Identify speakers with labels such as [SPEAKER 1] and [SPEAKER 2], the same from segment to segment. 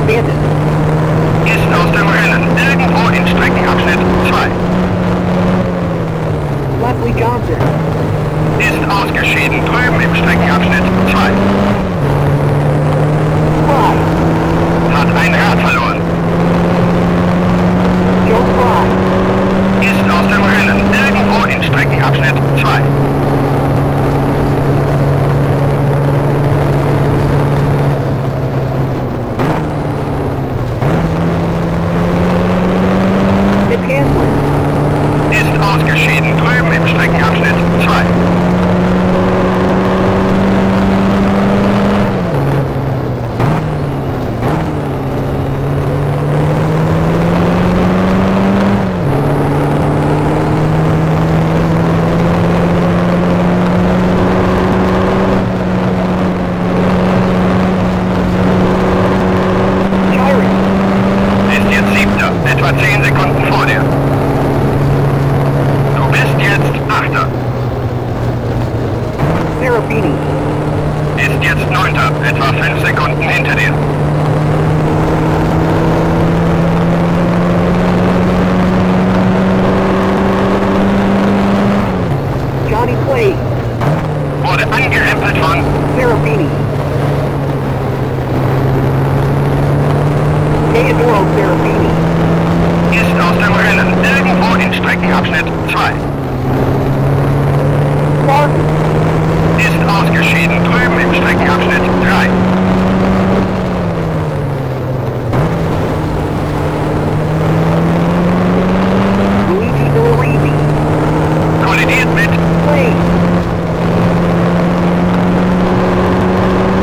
[SPEAKER 1] Bandit.
[SPEAKER 2] Ist aus dem Rennen, irgendwo in Streckenabschnitt 2.
[SPEAKER 1] Leslie Johnson.
[SPEAKER 2] Ist ausgeschieden, drüben im Streckenabschnitt 2.
[SPEAKER 1] Fry.
[SPEAKER 2] Hat ein Rad verloren.
[SPEAKER 1] Joe Fry.
[SPEAKER 2] Ist aus dem Rennen, irgendwo in Streckenabschnitt 2.
[SPEAKER 1] Nick Hanslin.
[SPEAKER 2] Ist ausgeschieden, drüben im Streckenabschnitt 2.
[SPEAKER 1] Chiron.
[SPEAKER 2] Ist jetzt siebter, etwa 10 Sekunden vor dir. Du bist jetzt achter.
[SPEAKER 1] Serafini.
[SPEAKER 2] Ist jetzt neunter, etwa 5 Sekunden hinter dir.
[SPEAKER 1] Johnny Clay.
[SPEAKER 2] Wurde angerempelt von
[SPEAKER 1] Serafini. Teodoro Serafini.
[SPEAKER 2] Ist aus dem Rennen, irgendwo in Streckenabschnitt 2.
[SPEAKER 1] Martin.
[SPEAKER 2] Ist ausgeschieden, drüben im Streckenabschnitt 3.
[SPEAKER 1] Luigi Villoresi.
[SPEAKER 2] Kollidiert mit
[SPEAKER 1] Clay.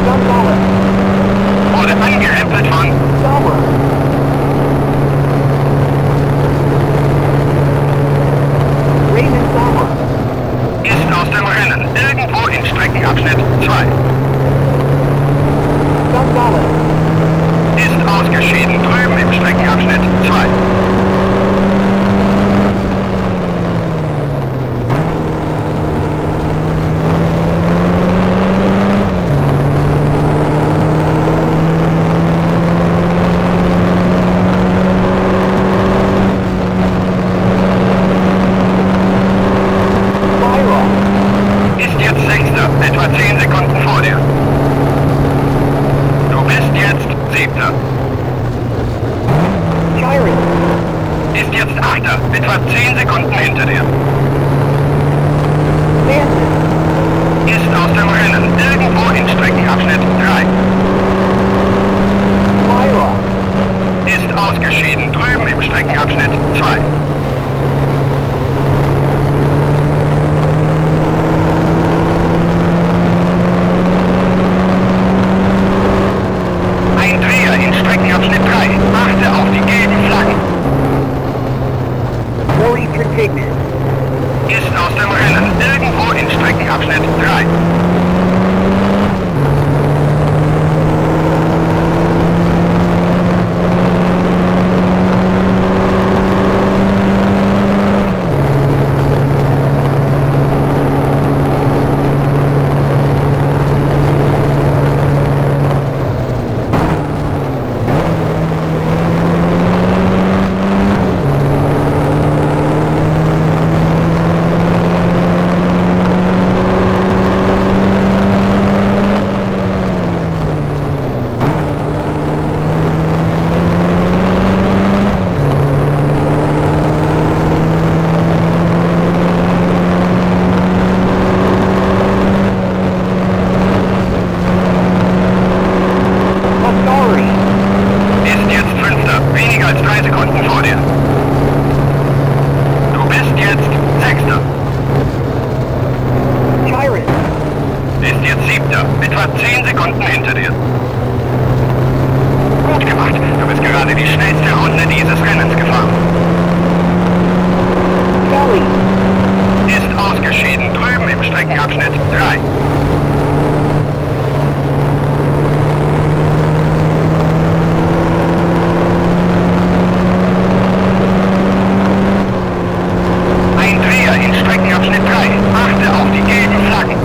[SPEAKER 1] Gonzalez.
[SPEAKER 2] Wurde angerempelt von
[SPEAKER 1] Sommer. Raymond Sommer.
[SPEAKER 2] Ist aus dem Rennen, irgendwo in Streckenabschnitt 2.
[SPEAKER 1] Gonzalez.
[SPEAKER 2] Ist ausgeschieden, drüben im Streckenabschnitt 2.
[SPEAKER 1] Byron.
[SPEAKER 2] Ist jetzt sechster, etwa 10 Sekunden vor dir. Du bist jetzt siebter.
[SPEAKER 1] Chiron.
[SPEAKER 2] Ist jetzt achter, etwa 10 Sekunden hinter dir.
[SPEAKER 1] Manson.
[SPEAKER 2] Ist aus dem Rennen, irgendwo in Streckenabschnitt 3.
[SPEAKER 1] Lyra.
[SPEAKER 2] Ist ausgeschieden, drüben im Streckenabschnitt 2. Ein Dreher in Streckenabschnitt 3. Achte auf die gelben Flaggen.
[SPEAKER 1] Maury Trintignant.
[SPEAKER 2] Ist aus dem Rennen, irgendwo in Streckenabschnitt 3.
[SPEAKER 1] Ascari.
[SPEAKER 2] Ist jetzt fünfter, weniger als 3 Sekunden vor dir. Du bist jetzt sechster.
[SPEAKER 1] Chiron.
[SPEAKER 2] Ist jetzt siebter, etwa 10 Sekunden hinter dir. Gut gemacht, du bist gerade die schnellste Runde dieses Rennens gefahren.
[SPEAKER 1] Kelly.
[SPEAKER 2] Ist ausgeschieden, drüben im Streckenabschnitt 3. Ein Dreher in Streckenabschnitt 3. Achte auf die gelben Flaggen.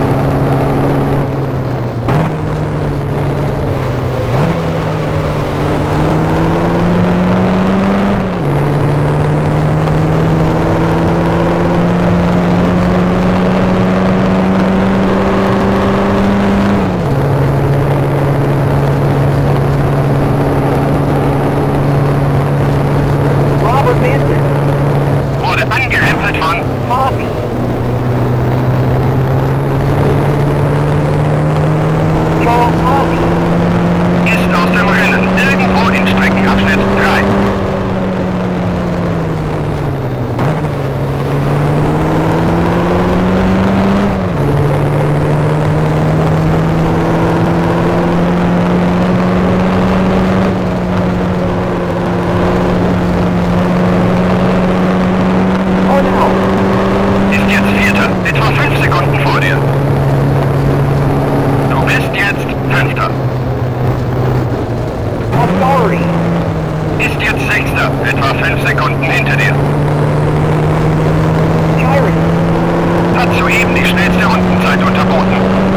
[SPEAKER 1] Sorry.
[SPEAKER 2] Ist jetzt Sechster, etwa 5 Sekunden hinter dir.
[SPEAKER 1] Chiron.
[SPEAKER 2] Hat soeben die schnellste Rundenzeit unterboten.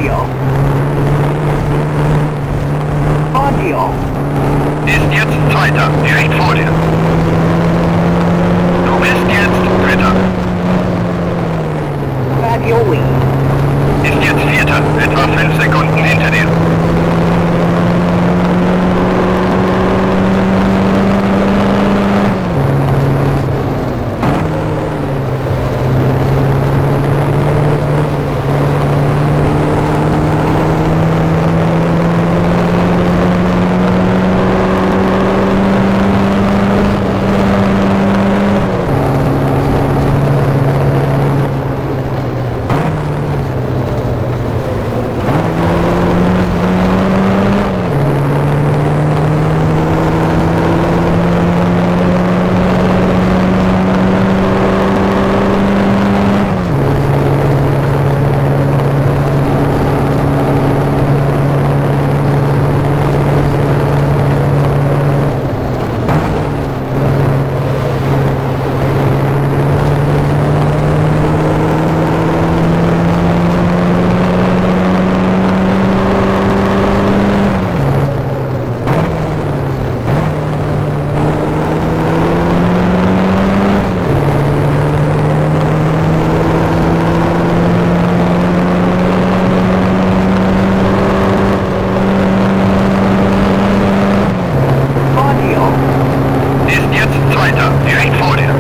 [SPEAKER 1] Fangio. Fangio.
[SPEAKER 2] Ist jetzt Zweiter, direkt vor dir. Du bist jetzt Dritter.
[SPEAKER 1] Fagioli.
[SPEAKER 2] Ist jetzt Vierter, etwa 5 Sekunden hinter dir.
[SPEAKER 1] Fangio.
[SPEAKER 2] Ist jetzt Zweiter, direkt vor dir.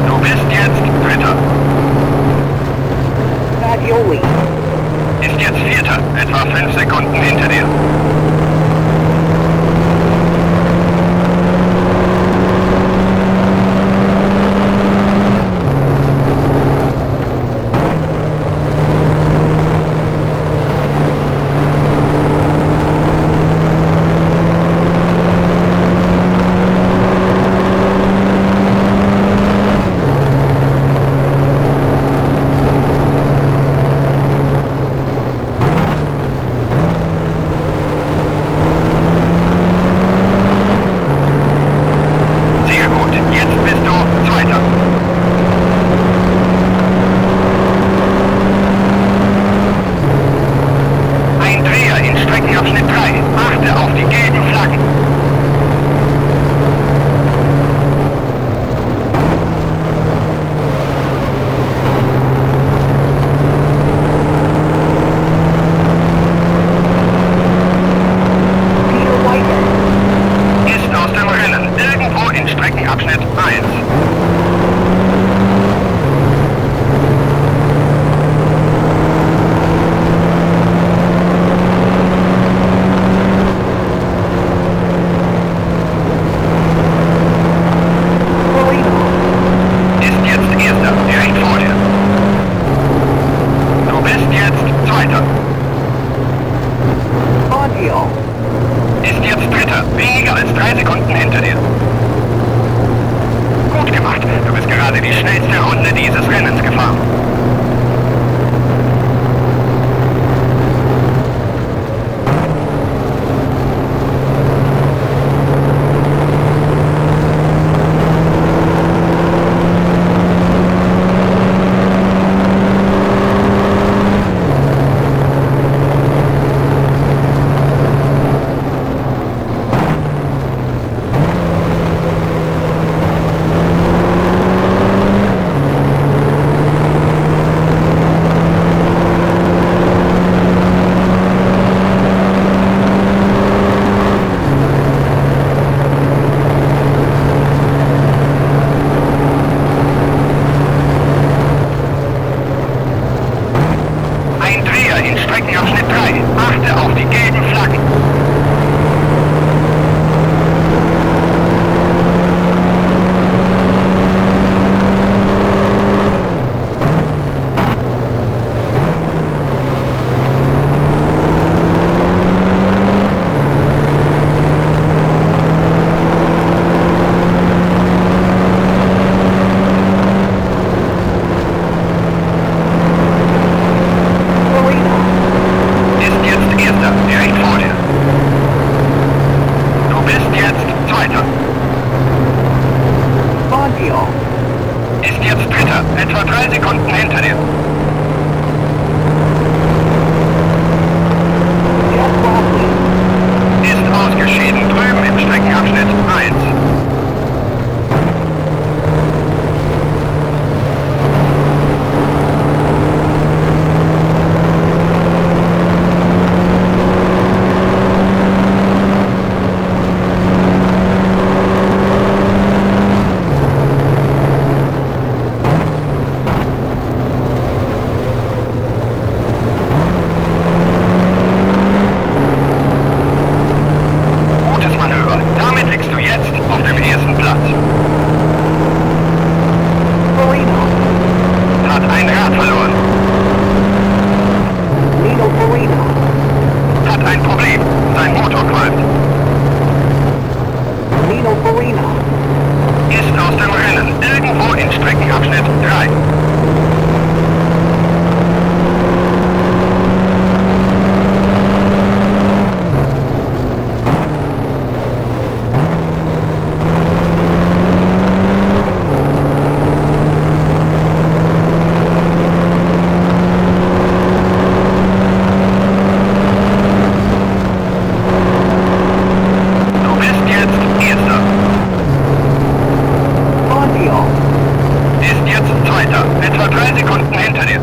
[SPEAKER 2] Du bist jetzt Dritter.
[SPEAKER 1] Fagioli.
[SPEAKER 2] Ist jetzt Vierter, etwa 5 Sekunden hinter dir. Sehr gut, jetzt bist du Zweiter. Ein Dreher in Streckenabschnitt 3. Achte auf die gelben Flaggen.
[SPEAKER 1] Peter Whitehead.
[SPEAKER 2] Ist aus dem Rennen. Irgendwo in Streckenabschnitt 1.
[SPEAKER 1] Farina.
[SPEAKER 2] Ist jetzt Erster, direkt vor dir. Du bist jetzt Zweiter.
[SPEAKER 1] Fangio.
[SPEAKER 2] Ist jetzt Dritter, weniger als 3 Sekunden hinter dir. Gut gemacht, du bist gerade die schnellste Runde dieses Rennens gefahren. Ein Dreher in Streckenabschnitt 3. Achte auf die gelben Flaggen.
[SPEAKER 1] Farina.
[SPEAKER 2] Ist jetzt Erster, direkt vor dir. Du bist jetzt Zweiter.
[SPEAKER 1] Fangio.
[SPEAKER 2] Ist jetzt Dritter, etwa 3 Sekunden hinter dir. Folgeschäden drüben im Streckenabschnitt 1. Gutes Manöver. Damit liegst du jetzt auf dem ersten Platz.
[SPEAKER 1] Farina.
[SPEAKER 2] Hat ein Rad verloren.
[SPEAKER 1] Nino Farina.
[SPEAKER 2] Hat ein Problem. Sein Motor qualmt.
[SPEAKER 1] Nino Farina.
[SPEAKER 2] Ist aus dem Rennen. Irgendwo in Streckenabschnitt 3. Du bist jetzt Erster.
[SPEAKER 1] Fangio.
[SPEAKER 2] Ist jetzt Zweiter. Etwa 3 Sekunden hinter dir.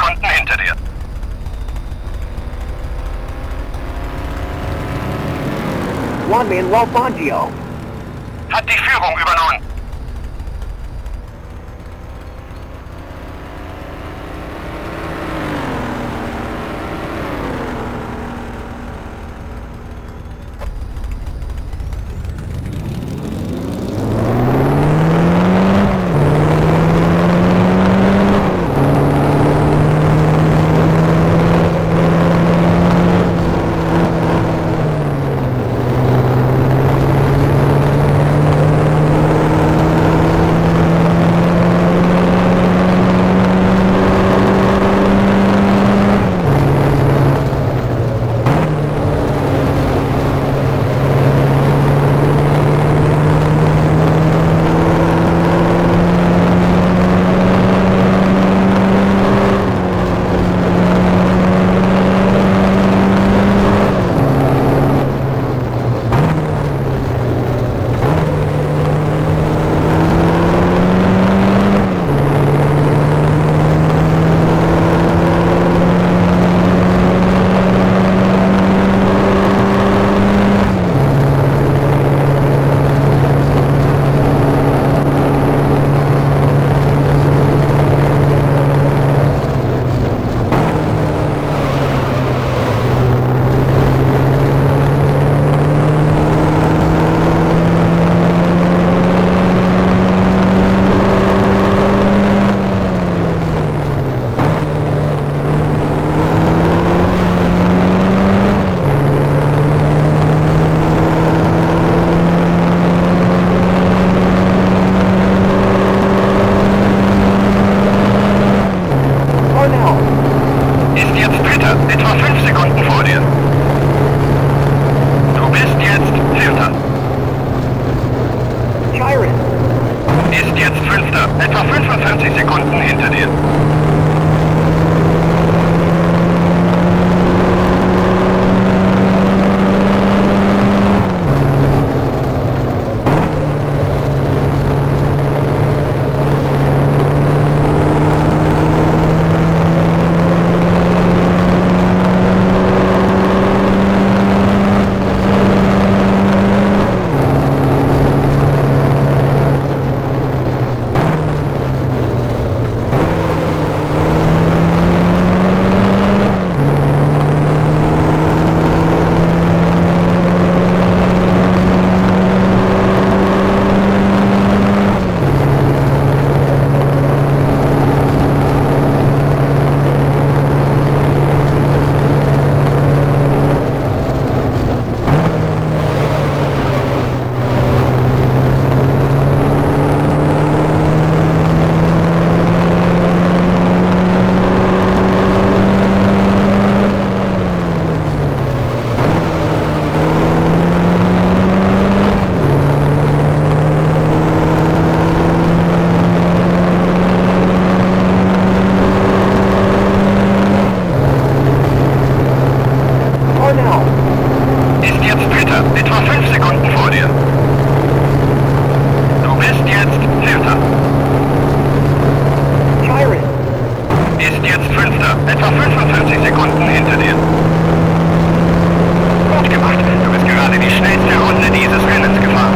[SPEAKER 2] Sekunden hinter dir.
[SPEAKER 1] Juan Manuel Fangio.
[SPEAKER 2] Hat die Führung übernommen.
[SPEAKER 1] Parnell.
[SPEAKER 2] Ist jetzt Dritter, etwa 5 Sekunden vor dir. Du bist jetzt Vierter.
[SPEAKER 1] Chiron.
[SPEAKER 2] Ist jetzt Fünfter, etwa 45 Sekunden hinter dir.
[SPEAKER 1] Parnell.
[SPEAKER 2] Ist jetzt Dritter, etwa 5 Sekunden vor dir. Du bist jetzt Vierter.
[SPEAKER 1] Chiron.
[SPEAKER 2] Ist jetzt Fünfter, etwa 45 Sekunden hinter dir. Gut gemacht, du bist gerade die schnellste Runde dieses Rennens gefahren.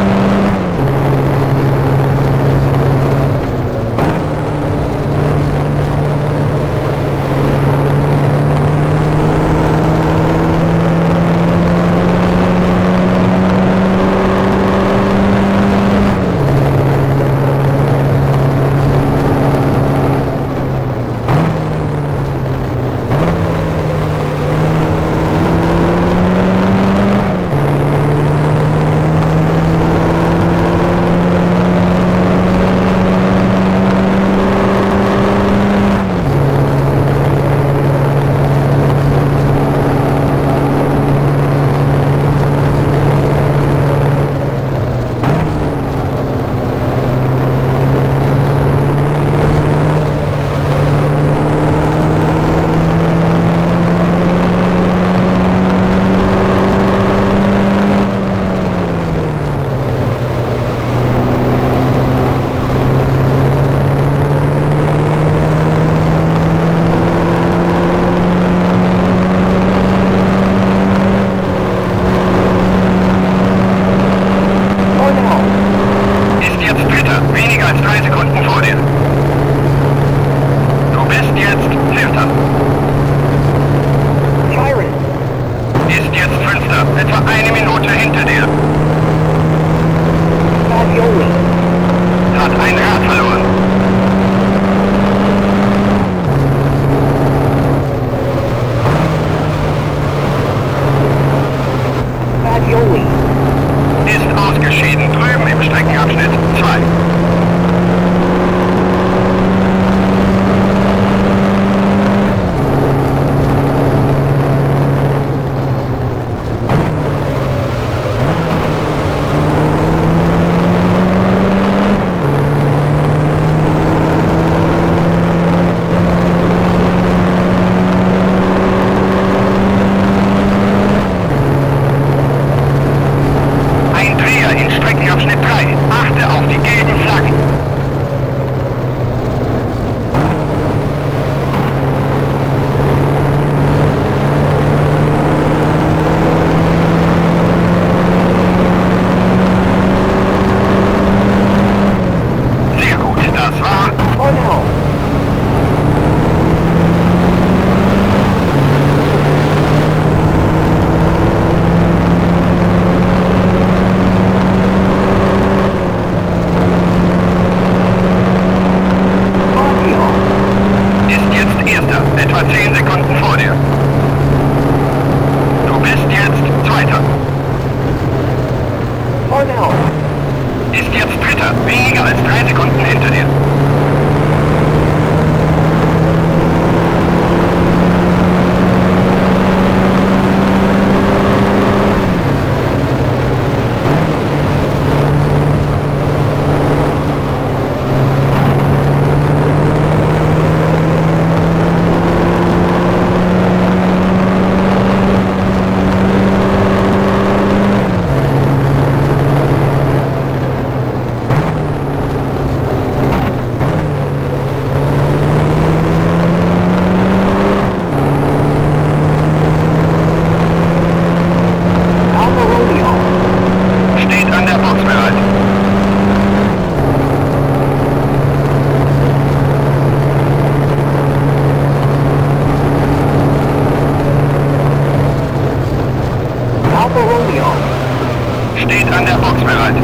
[SPEAKER 2] an der Box bereit.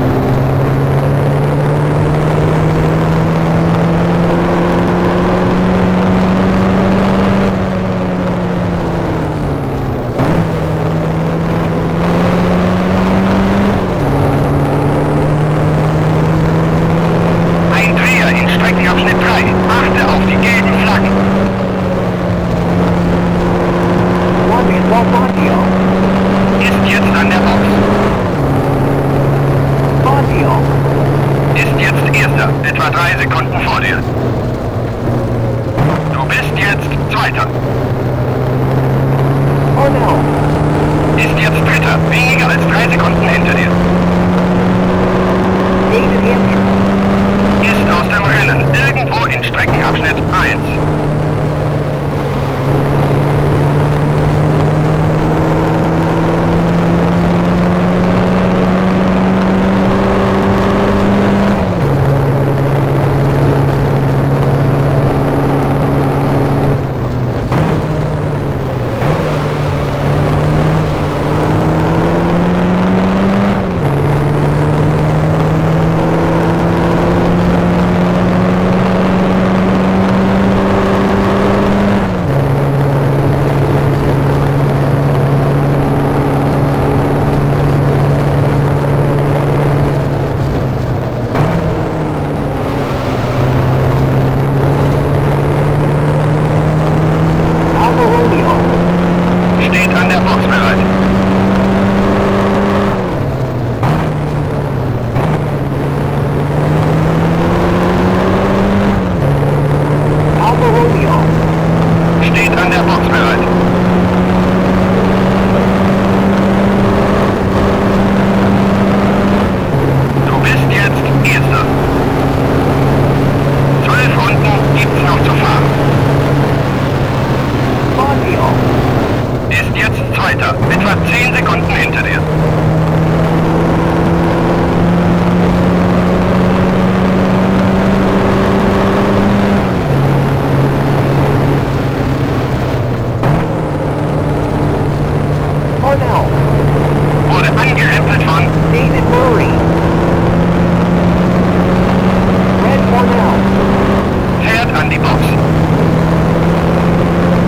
[SPEAKER 2] Ein Dreher in Streckenabschnitt 3. Achte auf die gelben Flaggen.
[SPEAKER 1] Juan Manuel Fangio.
[SPEAKER 2] Ist jetzt an der Box.
[SPEAKER 1] Fangio.
[SPEAKER 2] Ist jetzt Erster, etwa 3 Sekunden vor dir. Du bist jetzt Zweiter.
[SPEAKER 1] Parnell.
[SPEAKER 2] Ist jetzt Dritter, weniger als 3 Sekunden hinter dir.
[SPEAKER 1] David Hampshire.
[SPEAKER 2] Ist aus dem Rennen, irgendwo in Streckenabschnitt 1.
[SPEAKER 1] Alfa Romeo.
[SPEAKER 2] Steht an der Box bereit.
[SPEAKER 1] Alfa Romeo.
[SPEAKER 2] Steht an der Box bereit. Du bist jetzt Erster. 12 Runden gibt's noch zu fahren.
[SPEAKER 1] Fangio.
[SPEAKER 2] Ist jetzt Zweiter, etwa 10 Sekunden hinter dir.
[SPEAKER 1] Parnell.
[SPEAKER 2] Wurde angerempelt von
[SPEAKER 1] David Murray. Red Parnell.
[SPEAKER 2] Fährt an die Box.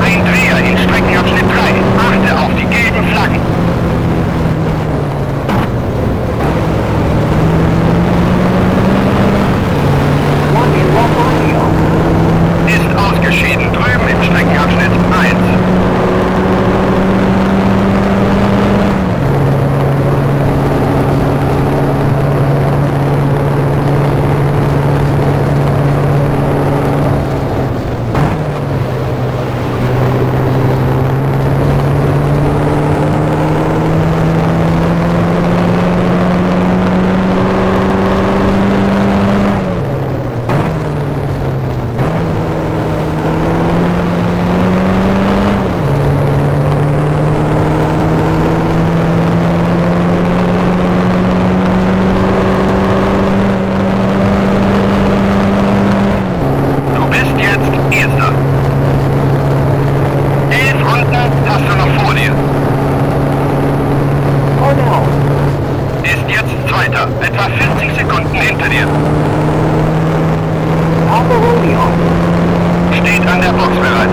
[SPEAKER 2] Ein Dreher in Streckenabschnitt 3. Achte auf die gelben Flaggen.
[SPEAKER 1] Juan Manuel Fangio.
[SPEAKER 2] Ist ausgeschieden drüben im Streckenabschnitt 1. Du bist jetzt Erster. 11 Runden hast du noch vor dir.
[SPEAKER 1] Parnell.
[SPEAKER 2] Ist jetzt Zweiter, etwa 40 Sekunden hinter dir.
[SPEAKER 1] Alfa Romeo.
[SPEAKER 2] Steht an der Box bereit.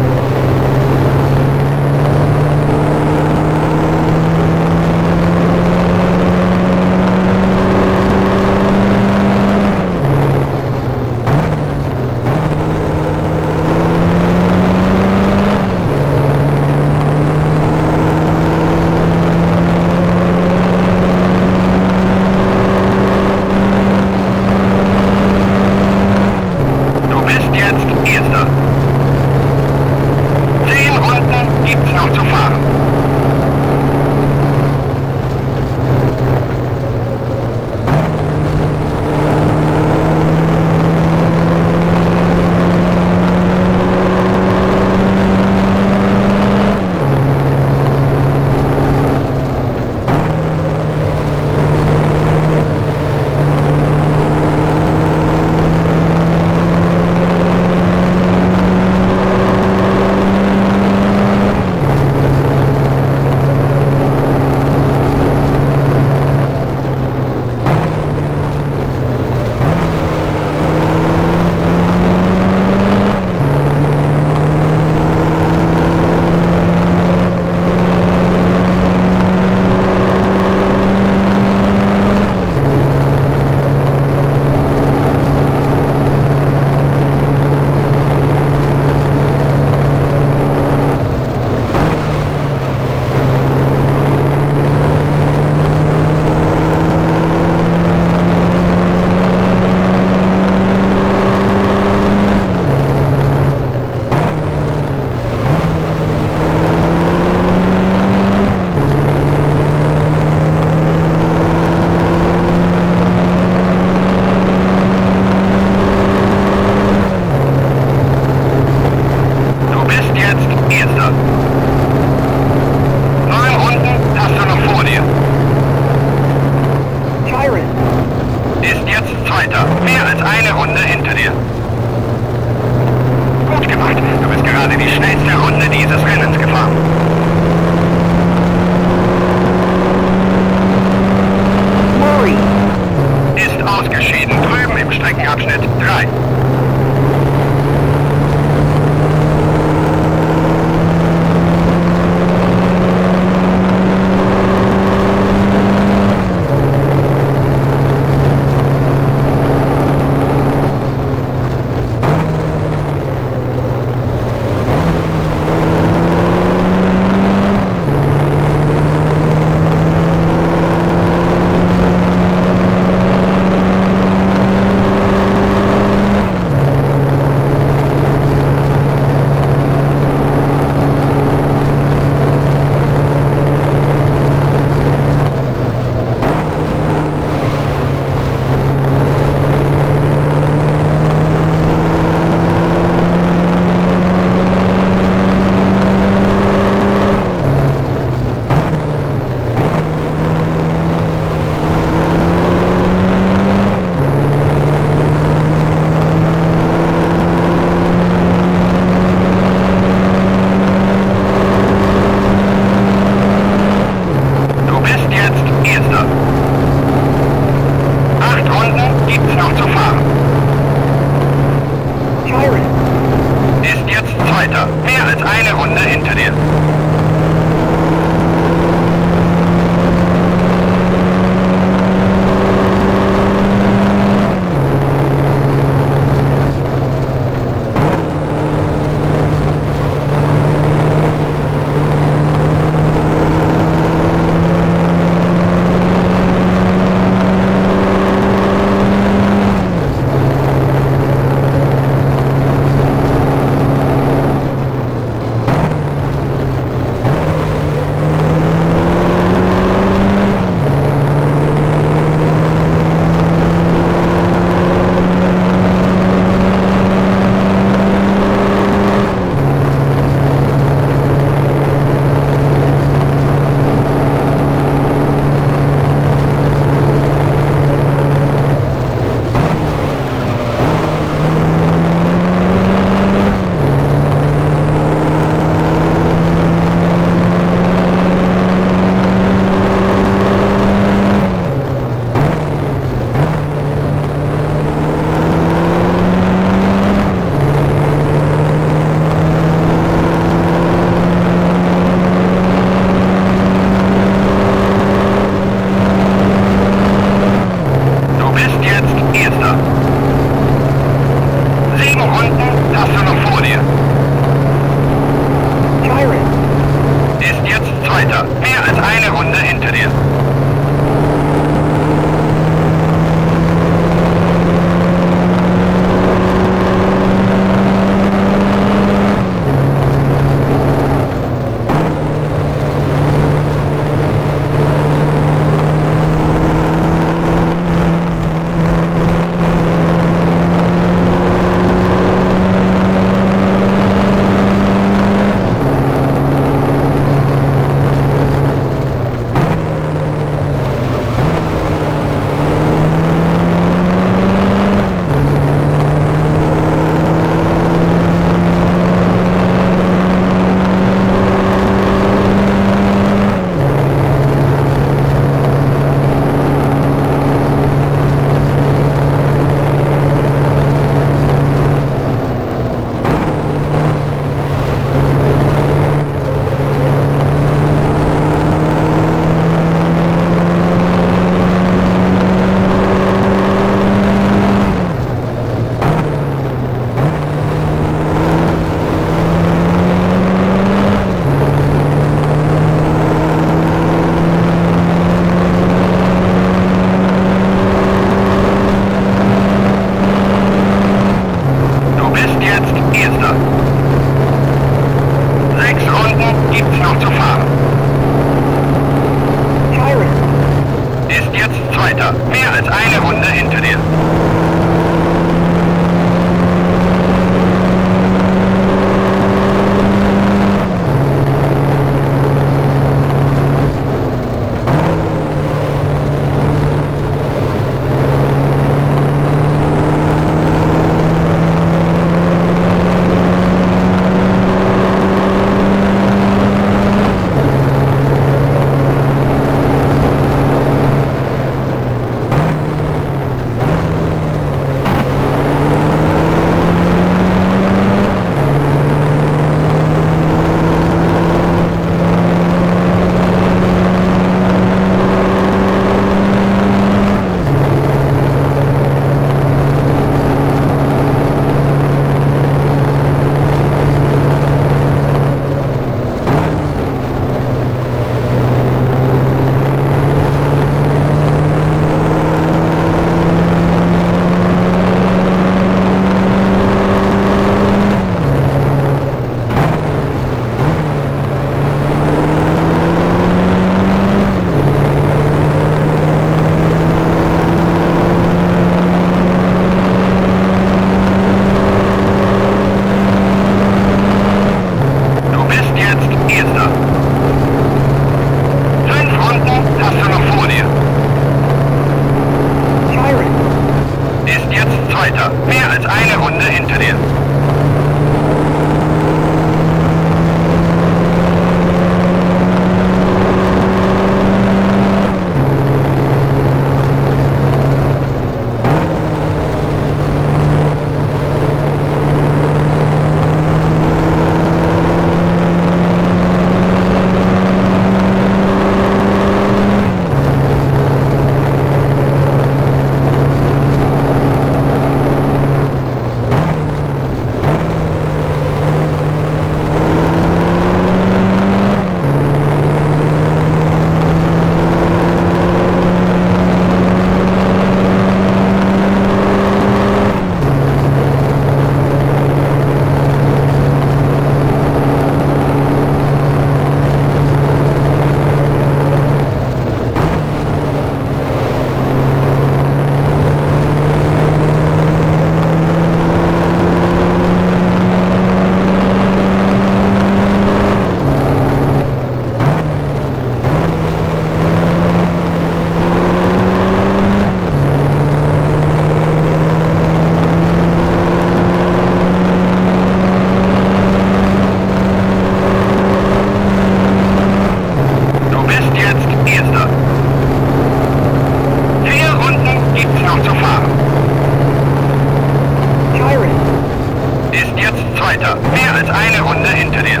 [SPEAKER 2] Zweiter. Mehr als eine Runde hinter dir.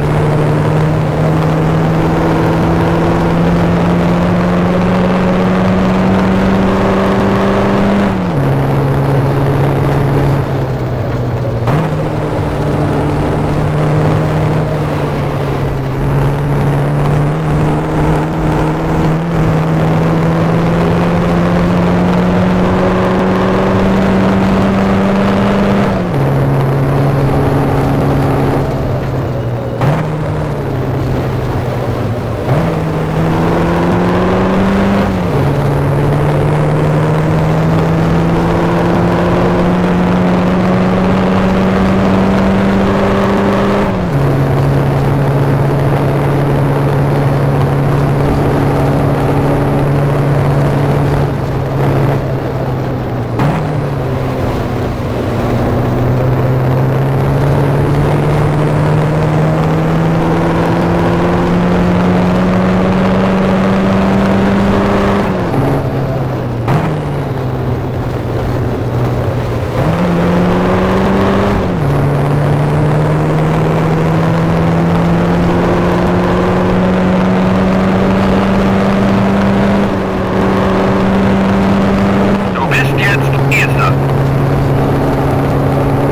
[SPEAKER 2] Du bist jetzt Erster.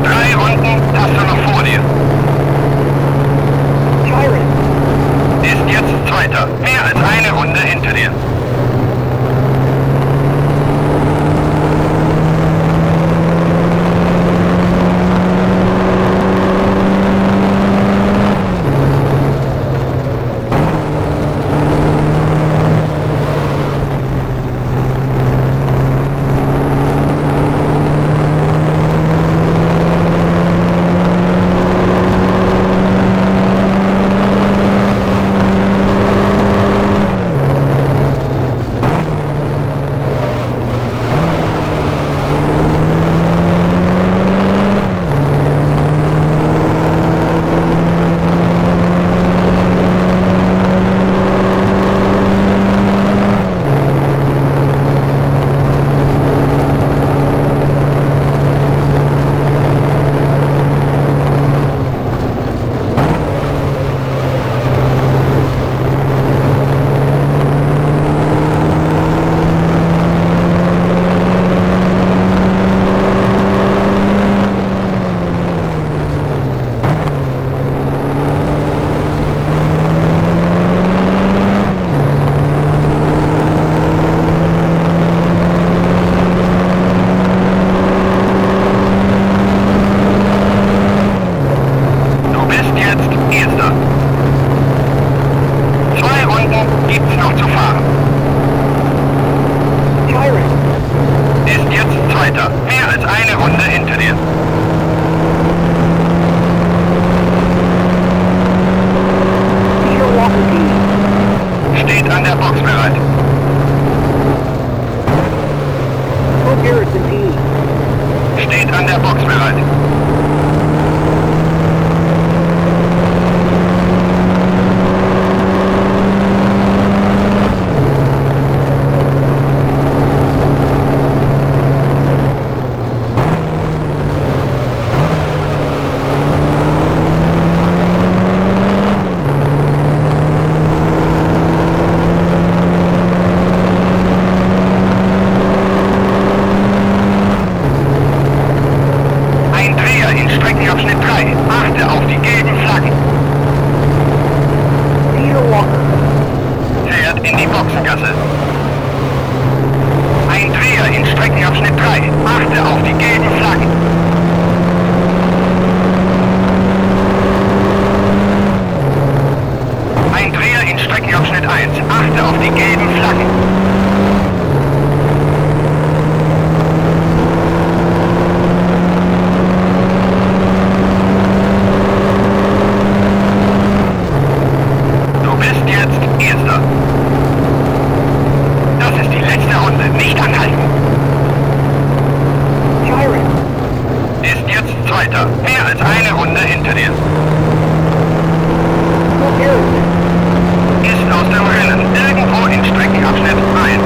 [SPEAKER 2] 3 Runden hast du noch vor dir.
[SPEAKER 1] Chiron.
[SPEAKER 2] Ist jetzt Zweiter. Mehr als eine Runde hinter dir. Du bist jetzt Erster. 2 Runden gibt's noch zu fahren.
[SPEAKER 1] Chiron.
[SPEAKER 2] Ist jetzt Zweiter. Mehr als eine Runde hinter dir.
[SPEAKER 1] Peter Walker P.
[SPEAKER 2] Steht an der Box bereit.
[SPEAKER 1] Cook Harrison P.
[SPEAKER 2] Steht an der Box bereit. Ein Dreher in Streckenabschnitt 3. Achte auf die gelben Flaggen.
[SPEAKER 1] Peter Walker.
[SPEAKER 2] Fährt in die Boxengasse. Ein Dreher in Streckenabschnitt 3. Achte auf die gelben Flaggen. Ein Dreher in Streckenabschnitt 1. Achte auf die gelben Flaggen. Du bist jetzt Erster. Das ist die letzte Runde. Nicht anhalten.
[SPEAKER 1] Chiron.
[SPEAKER 2] Ist jetzt Zweiter. Mehr als eine Runde hinter dir.
[SPEAKER 1] Cook Harrison.
[SPEAKER 2] Ist aus dem Rennen. Irgendwo in Streckenabschnitt 1.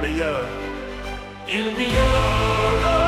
[SPEAKER 3] the air. In the air.